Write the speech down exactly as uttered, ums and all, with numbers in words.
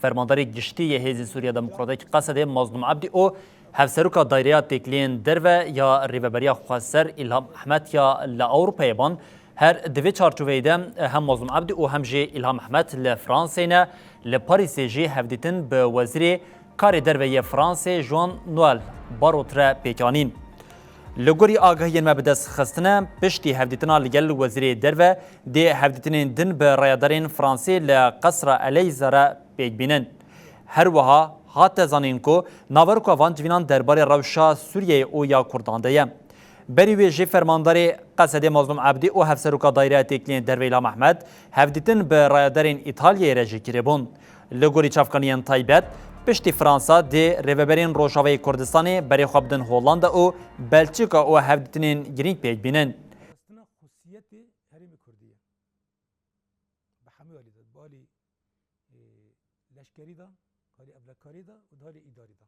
Fermandarê giştî yê Hêzên Sûriya Demokratîk Qesedê Mazlûm Ebdî û Hevseroka Dayreya Têkiliyên Derve ya Rêveberiya Xweser Îlham Ehmed ya li Ewropayê ban her di vê çarçoveyê de hem Mazlûm Ebdî û hem jî Îlham Ehmed li Franseyê ne, li Parîsê jî hevdîtin bi Wezîrê Karê Derve yê Fransê Jean Noel Barrot re pêk anîn. Li gorî agahiyên me bi dest xistine, piştî hevdîtina li gel Wezîrê Derve dê hevdîtinên din bi rayedarên Fransê li Qesra Eleyza re pêk bînin. Her wiha hate zanîn ku naveroka van civînan derbarê rewşa Sûriyeyê û ya Kurdan de ye. Berî wê jî fermandarê Qesedê Mazlûm Ebdî û Hevseroka Dayreya Têkiliyên Derve Îlham Ehmed hevdîtin bi rayedarên Îtalyayê re jî kiribûn. Li gorî çavkaniyên taybet, piştî Fransa dê rêveberên Rojavayê Kurdistanê berê xwe bidin Hollanda û Belçika û hevdîtinên girîng pêk bînin. Parastina xusiyetê herêmê Kurdî ye. Bi hemû alî de, bi alî, e, leşkerî de, alî evlekarî de û di alî îdarî de.